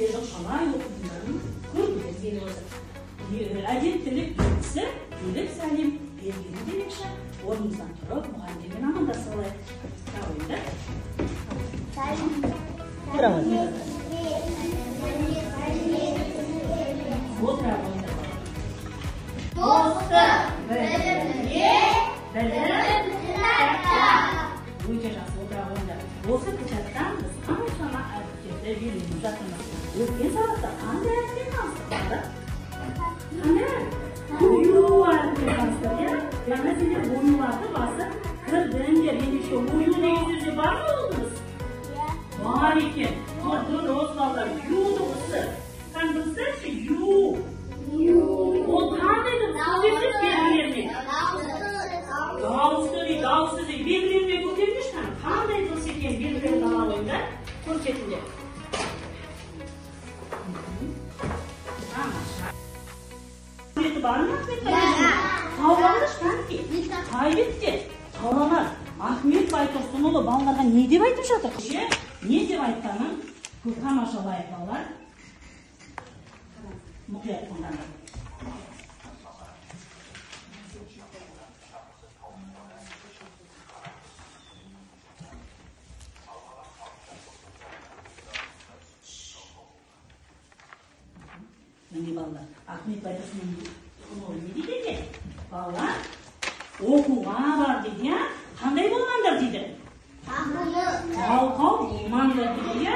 әдетте жоқ қалай оқитындарын көргілер келіп отыр. Әдептілік белгісі келіп сәлем бергені демекші, орнымыздан тұрып мұғалімдермен амандасып алайық. Тұра қойыңдар. Тұра қойыңдар. Отыра қойыңдар. Достық білімге, білім кітапта. Өте жақсы, отыра қойыңдар. Осы кітаптан біз қаншама әріптерді үйреніп жатырмыз. Өткен сабақта қандай әріппен таныстық, балалар? Қандай әріп? Ою әріппен таныстық, иә? Жаңа сендер оюларды басып кірдіңдер. Ендеше ою деген сөзде бар ма ол дыбыс? Бар екен. Дұрыс, балалар. Ю дыбысы. Қандай дыбысы? Ю. Ол қандай дыбыс? Көрсетші белгілермен. Дауысты дейді, дауысты дейді. Белгілермен көтеріңдерші, қандай дыбыс екенін белгілерін ала қойыңдар. Көрсетіңдер. Тамаша. Суреті бар ма Ахмет Байтұрсынұлы? Тауып алыңдаршы, кәнекей. Қай бетте? Балалар, Ахмет Байтұрсынұлы балаларға не деп айтып жатыр? Не деп айтқанын тамашалайық, балалар. Мұқият тыңдаңдар. Міне, балалар, Ахмет Байтұрсынұлы не дейді екен? Балалар, оқуға бар дейді, иә? Қандай болмаңдар дейді? Жалқау болмаңдар дейді, иә?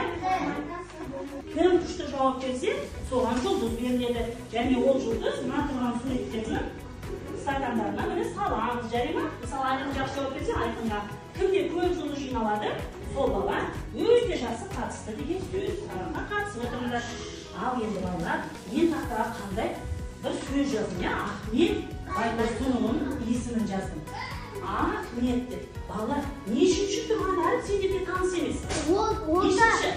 Кім күшті жауап берсе, соған жұлдыз беріледі. Және ол жұлдыз мына тұрған суреттердің стакандарына міне саламыз, жарай ма? Мысалы, Айқын жақсы жауап берсе, Айқынға. Кімде көп жұлдыз жиналады, сол бала өте жақсы қатысты деген сөз. Сабаққа қатысып отырыңдар. Ал енді, балалар, мен тақтаға қандай бір сөз жаздым, иә? Ахмет Байтұрсынұлының есімін жаздым. Ахмет деп. Балалар, нешінші тұрған әріп сендерге таныс емес? Нешінші?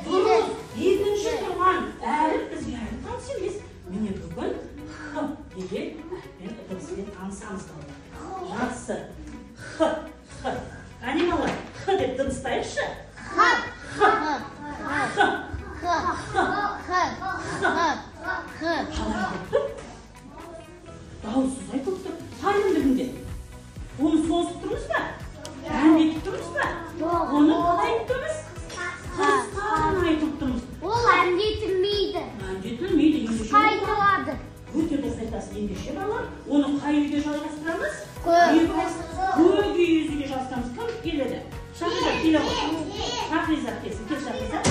Дұрыс, екінші тұрған әріп бізге әлі таныс емес. Міне, бүгін Х деген әріппен, дыбыспен танысамыз, балалар. Жақсы. Х, Х. Қане, балалар, Х деп дыбыстайықшы. Х. Х. Х. Х. Х. Х. Х. Х. Қалай айтылып тұр? Дауыссыз айтылып тұр. Тәлімдігінде. Оны созып тұрмыз ба? Әндетіп тұрмыз ба? Оны қалай айтып тұрмыз? Қысқа ғана айтып тұрмыз. Ол әндетілмейді. Әндетілмейді. Қысқа айтылады. Өте дұрыс айтасыз, ендеше, балалар. Оны қай үйге жалғастырамыз? Көк. Көк үйге жалғастырамыз. Кім келеді? Шахризат келе ғой. Шахризат келсін. Кел, Шахризат.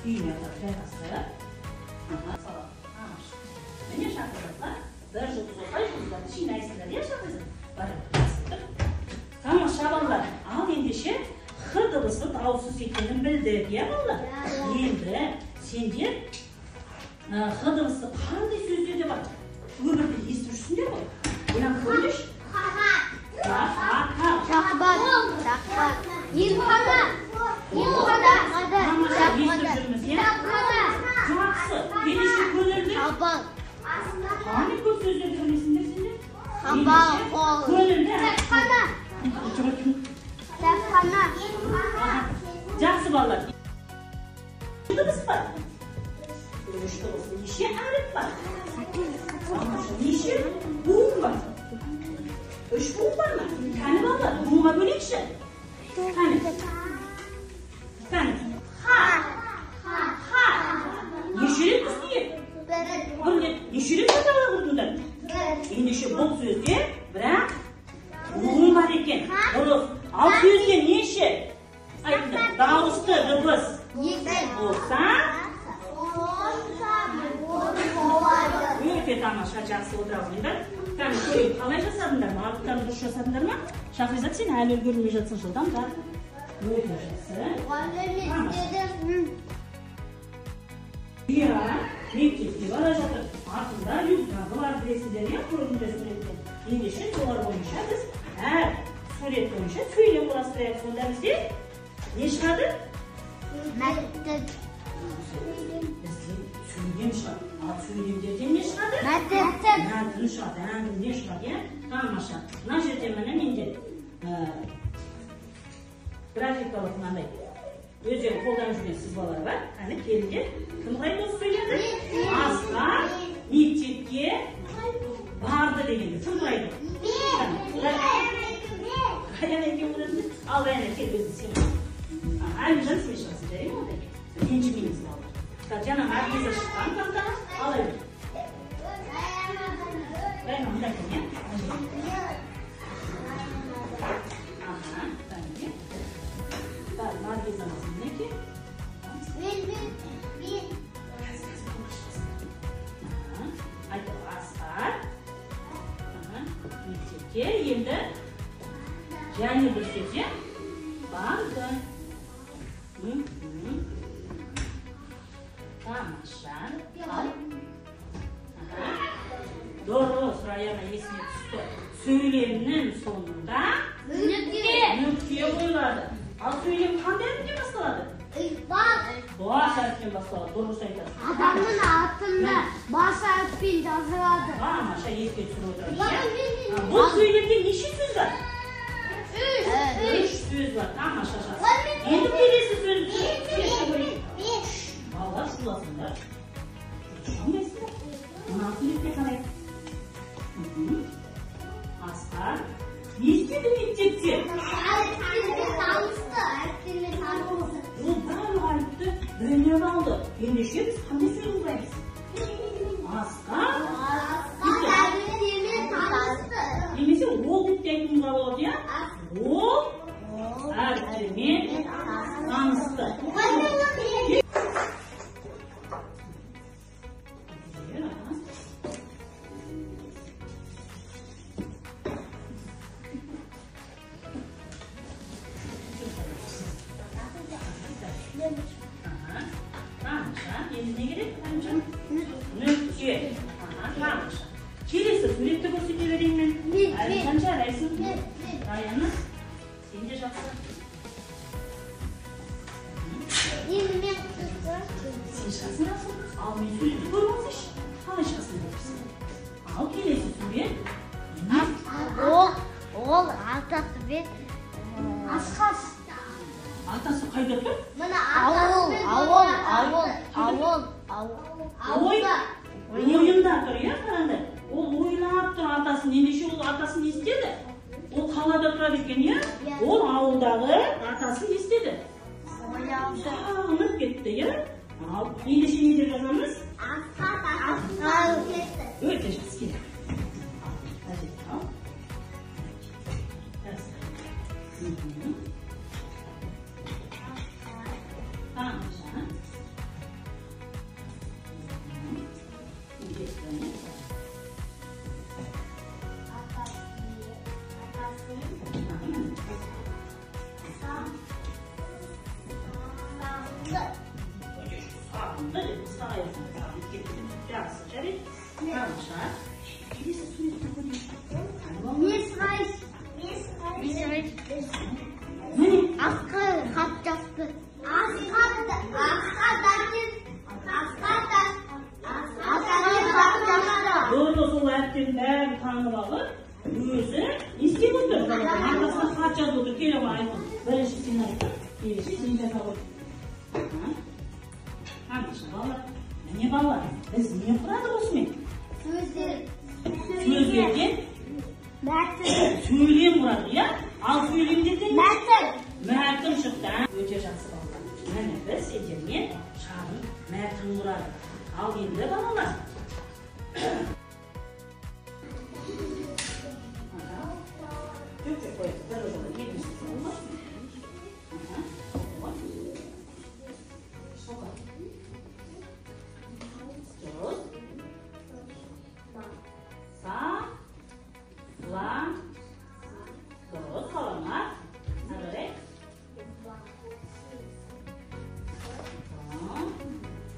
Үйіне жайғасты. Міне, Шахризатқа бір жұлдыз, осылай жұлдыздарды жинайсыңдар, иә, Шахризат? Бар. Тамаша, балалар. Ал ендеше Х дыбысы дауыссыз екенін білдік, иә, балалар? Енді сендер Х дыбысы қандай сөздерде бар? Өмірде естіп жүрсіңдер ғой. Ойланып көріңдерші. Шахбан. Шахбан. Емхана. Емхана. Тамаша, естіп жүрміз, иә? Жақсы. Ендеше көңілді. Шабан. Қандай көп сөздерді білесіңдер сендер? Шабан. Көңілді. Кітапхана. Кітапхана. Жақсы, балалар. Дыбыс бар. Үш дыбыс. Неше әріп бар? Неше буын бар? Үш буын бар ма? Кәні, балалар, буынға бөлейікші. Кәні. Кәні. Ха. Ха. Неше рет үстіне? Бір рет. Неше рет қайталап ұрдыңдар? Ендеше бұл сөзде бірақ буын бар екен. Дұрыс. Ал сөзде неше? Айтыңдар. Дауысты дыбыс болса, өте тамаша, жақсы, отыра қойыңдар. Кәні, көрейік, қалай жасадыңдар? Барлықтарын дұрыс жасадыңдар ма? Шахризат, сен әлі үлгермей жатсың, жылдамда. Өте жақсы. Иә, мектепке бара жатыр. Артында рюкзагы бар, білесіздер, иә, көрдіңдер суреттен. Ендеше солар бойынша біз әр сурет бойынша сөйлем құрастырайық. Сонда бізде не шығады? Мәтін. Бізде сөйлем шығады. Ал сөйлемдерден не шығады? Мәтін. Мәтін шығады, әңгіме шығады, иә? Тамаша. Мына жерде міне менде Графикалық мынандай өздері қолданып жүрген сызбалар бар. Кәні, келіңдер. Кім құрайды осы сөйлемді? Асқар мектепке барды дегенді кім құрайды? Раяна екеуің құрайсың. Ал, Раяна, кел, өзің сен. Әлімжан, сен шығасың, жарай ма ондай? Ренжімейміз, балалар. Жаңа Наргиза шыққан тақтаға. Ал, Әлімжан. Раяна, мында кел, иә? Аха, кәне. Так, Наргизамыз мінекей. Айтып, Асқар мектепке енді және бір сөз, иә? Барды. Тамаша. Дұрыс, Раяна есіне түсті. Сөйлемнің соңында нүкте қойылады. Ал сөйлем қандай әріптен басталады? Бас әріптен басталады. Дұрыс айтасың. Адамның атында бас әріппен жазылады. Тамаша, еске түсіріп отырамыз. Бұл сөйлемде неше сөз бар? 3 сөз бар. Тамаша, жақсы. Енді келесі сөзді көрейік. Балалар, шуласыңдар. Шуламайсыңдар. Мына суретке қарайық. Асқар не істеді мектепте? Ол барлық әріпті біліп алды. Ендеше біз қандай сөйлем құраймыз? Асқар немесе ол деп те айтуымызға болады, иә? Ол әріптермен танысты. Тамаша. Енді не керек, Әлімжан? Нүкте. Тамаша. Келесі суретті көрсете берейін мен. Әлімжан, жарайсың. Раяна, сен де жақсы. Сен шығасың, Расул. Ал мен суретті көріп алсайшы. Қалай шығасың депсің. Ал келесі сурет. Ол атасымен Асқар. Атасы қайда тұр? Ауыл, ауыл, ауыл, ауыл, ауыл. Ойында тұр, иә, қараңдар. Ол ойлап тұр атасын. Ендеше ол атасын не істеді? Ол қалада тұрады екен, иә? Ол ауылдағы атасын не істеді? Сағынып кетті, иә? Ал ендеше не деп жазамыз? Өте жақсы, келе. Ал. Тамаша. Сағынды деп қысқа қоясың. Сағынып кетті деп. Жақсы, жарайды. Тамаша. Келесі суретті көрейік. Міне. Асқар хат жазды. Дұрыс, ол әріптердің бәрін танып алып, өзі не істеп отыр? Атасына хат жазып отыр. Келе ғой, Айқын. Бірінші сен айт. Келесі сен жаза ғой. Тамаша, балалар. Міне, балалар, біз не құрадық осымен? Сөздерден сөйлем құрадық, иә? Ал сөйлемдерден мәтін. Мәтін шықты. Өте жақсы, балалар. Міне, біз сендермен шағын мәтін құрадық. Ал енді, балалар, Жоқ, қояйық. Бір жолы екіншісі болмас. Дұрыс. Са, ла, дұрыс, саламат. Ары қарай.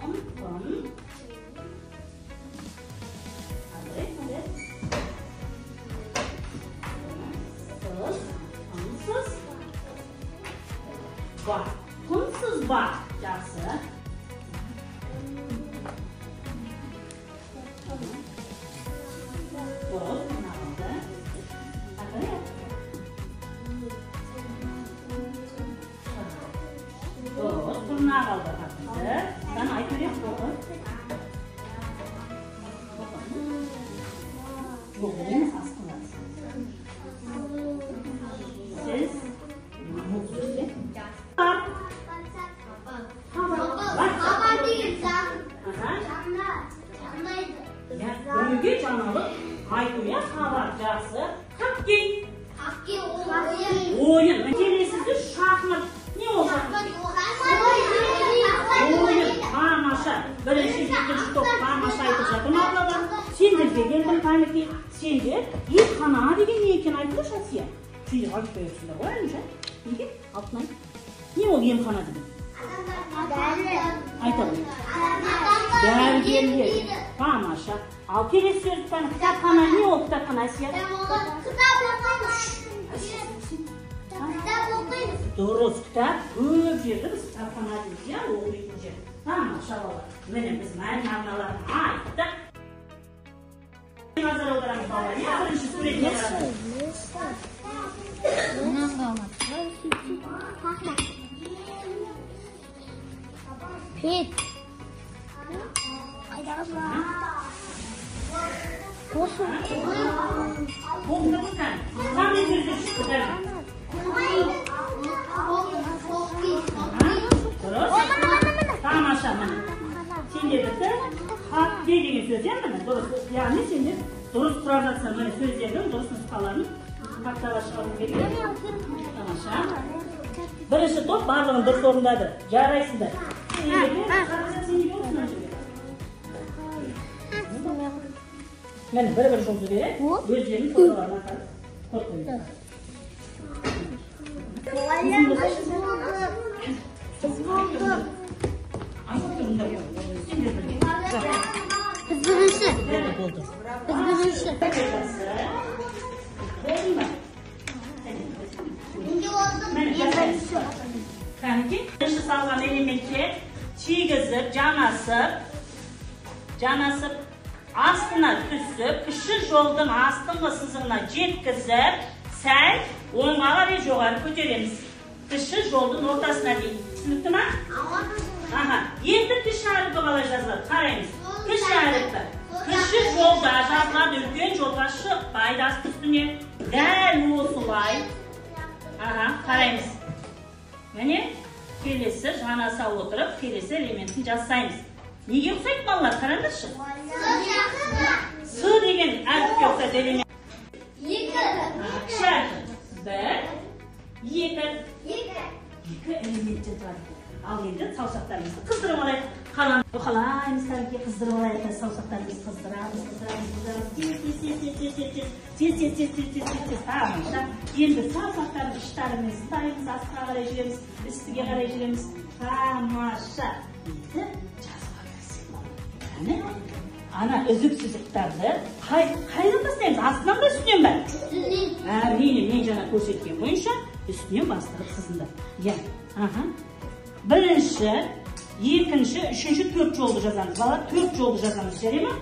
Ым, тым. Ары қарай, қандай? Сыз, ымсыз, ба. Тынсыз ба. Жақсы. Дұрыс, мына қалды. Ары қарай. қалды қарпызды. Сен айтып оқы. Жоқ, емес, астыңғы. Сіз Хабар деген жанайды. Біреуге жаңалық айту, иә, хабар жақсы. Хоккей. Хоккей ойын. Ойын. Келесі сөз шахмат. Не ол шахмат? Ойын. Тамаша. Бірінші, екінші топ тамаша айтып жатыр балалар. Сендерге келдім қанекей. Сендер емхана деген не екенін айтыңдаршы, Әсия. Сендер айтып бересіңдер ғой, әлімжан. Неге? Алтынай. Не ол емхана деген? Айтады. Дәрігерлер. Тамаша. Ал келесі сөз кітапхана. Не ол кітапхана, Әсия? Кітап оқимыз. Дұрыс, кітап көп жерді біз кітапхана дейміз, иә, оқитын жер. Тамаша балалар. Міне біз мән мағыналарын айттық. Назар аударамыз балалар, иә, бірінші суретке қараңыз. Пет. Қандай сөздер шықты? Дұрыс. Тамаша, міне. Сендердікі хоккей деген сөз, иә, міне, дұрыс. Яғни сендер дұрыс құрап жатсың, міне сөздердің дұрыс нұсқаларын тақтаға шығару керек. Тамаша. Бірінші топ барлығын дұрыс орындады. Жарайсыңдар. Міне бір-бір жұлдыз береді. Өздерінің фотоларына қарап қойып. Біз бірінші. Біз бірінші. Кәнекей, бірінші салған элементке тигізіп, жанасып, астына түсіп, кіші жолдың астыңғы сызығына жеткізіп, сәл оңға қарай жоғары көтереміз. Кіші жолдың ортасына дейін. Түсінікті ма? Аха. Енді кіші әріпі қалай жазылады? Қараймыз. Кіші әріпі. Кіші жолда жазылады, үлкен жолға шықпайды асты үстіне. Дәл осылай. Аха, қараймыз. Міне келесі жанаса отырып, келесі элементін жасаймыз. Неге ұқсайды балалар? Қараңдаршы. С деген әріпке ұқсайды элемент. Кіші әріпі. 1, 2. Екі элементтен тұрады. Ал енді саусақтарымызды қыздырып алайық. Қалам қалаймыз, кәдімгі қыздырып алайық. Саусақтарымызды қыздырамыз, қыздырамыз, қыздырамыз. Тез, тез, тез, тез, тез, тез, тез, тез, тез, тез, тез, тез, тез. Тамаша. Енді саусақтарымызды ұштарымен ұстаймыз, астыға қарай жүреміз, үстіге қарай жүреміз. Тамаша. Енді жазуға кірісейік. Әне, ана үзік сызықтарды қайдан бастаймыз? Астынан ба, үстінен ба? Үстінен. Әрине, мен жаңа көрсеткен бойынша үстінен бастырып сызыңдар. Иә, аха. Бірінші, екінші, үшінші, төрт жолды жазамыз. Балалар, төрт жолды жазамыз, жарай ма?